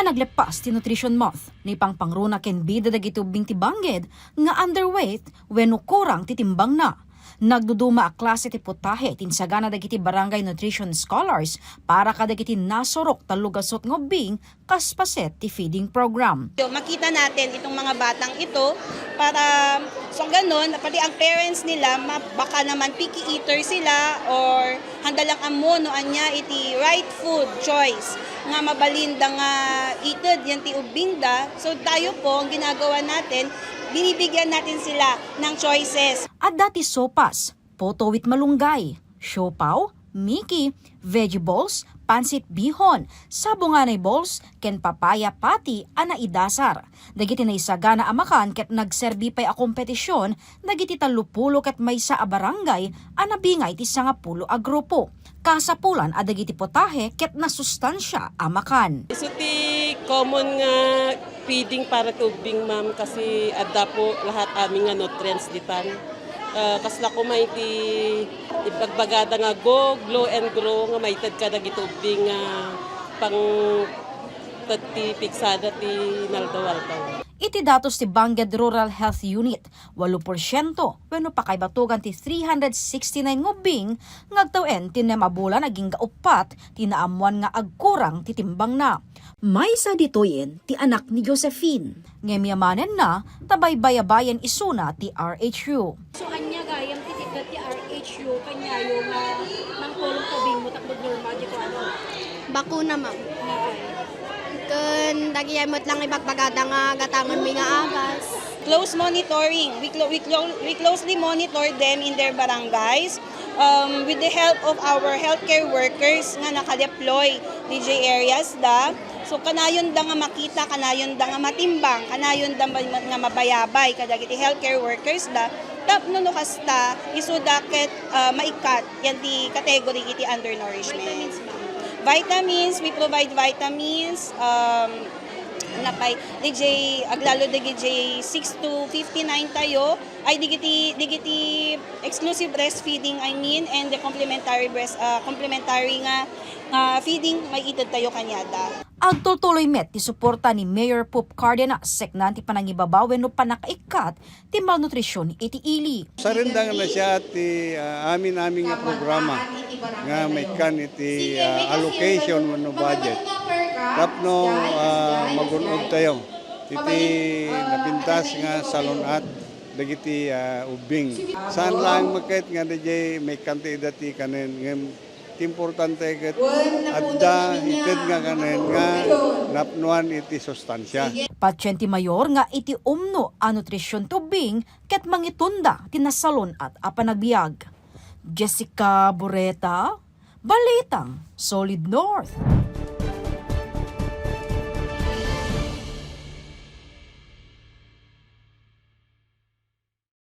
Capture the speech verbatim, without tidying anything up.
naglepas ti Nutrition Month, naipangpangruna ken bida dagiti ubbing ti bangged nga underweight wenno kurang ti timbangna. Nagduduma a klase ti putahe ti insagana dagiti barangay nutrition scholars para kadagiti nasurok tallo gasut nga ubbing kas paset ti feeding program. Makita natin itong mga batang ito para sa ganun, pati ang parents nila, ma-, baka naman picky eater sila or handa lang ammo no ania iti right food choice nga mabalinda nga ited yan ti ubbingda. So tayo po, ang ginagawa natin, binibigyan natin sila ng choices. Adda ti sopas, puto with malunggay, siopaw, miki, veggie balls, pansit bihon, sabunganay balls, ken papaya pati a naidasar. Dagiti naisagana a makan ket nagserbi pay a kompetisyon dagiti tallopulo ket maysa a barangay a nabingay ti sangapulo a grupo. Kasapulan a dagiti putahe ket nasustansia a makan. Isu ti common nga feeding para ti ubbing, ma'am, kasi adda po lahat amin nga nutrients ditan. Ah, kasla koma iti ibagbagada nga go, glow and grow nga maited kadagiti ubbing nga pang ted ti pigsada ti naldaw-aldaw. Iti datos ti Bangged Rural Health Unit, walo porsiento wenno pakaibatogan ti three hundred sixty-nine nga ubbing nga agtawen ti nem a bulan agingga uppat ti naammuan nga agkurang ti timbangna. Maysa ditoyen ti anak ni Josephine, ngem yamanenna ta baybayabayen isuna ti R H U. So, ania gayam ti itedda ti R H U kaniayo nga mangtulong ti ubbingmo tapno normal ti kuan? Bakuna, ma'am. Ken dagiti met lang ibagbagada nga gatangenmi nga agas. Close monitoring. We clo-, we clo-, we closely monitor them in their barangays, um, with the help of our healthcare workers nga naka-deploy D J areas da. So, kanayon da nga makita, kanayon da nga matimbang, kanayon da ma-, nga mabayabay kadagiti healthcare workers da. Tapno no kasta, isuda ket, ah, maikat yan ti category iti undernourishment. Vitamins, ma'am. Vitamins, we provide vitamins, um, napay, D J, aglalo D J six to fifty-nine tayo, ay digiti, digiti exclusive breastfeeding, I mean, and the complementary breast, ah, complementary nga, nga feeding, may ited tayo kaniada. Agtultuloy met ti suporta ni Mayor Pope Cardenas, seknan ti panangibabaw wenno pannakaikkat ti malnutrisyon iti ili. Sarendang na siya ti, ah, amin-amin nga programa nga maikkan iti, ah, allocation wenno budget. Tapno, ah, magun-od tayo iti napintas nga salun-at dagiti, ah, ubbing. Saan lang maket nga daydiay maikkan ti ida ti kanen, ngem ti importante ket adda ited nga kanen nga napnoan iti sustansia. Patien ti mayor nga iti umno a nutrisyon ti ubbing ket mangitunda ti nasalun-at a panagbiag. Jessica Boreta, Balitang Solid North.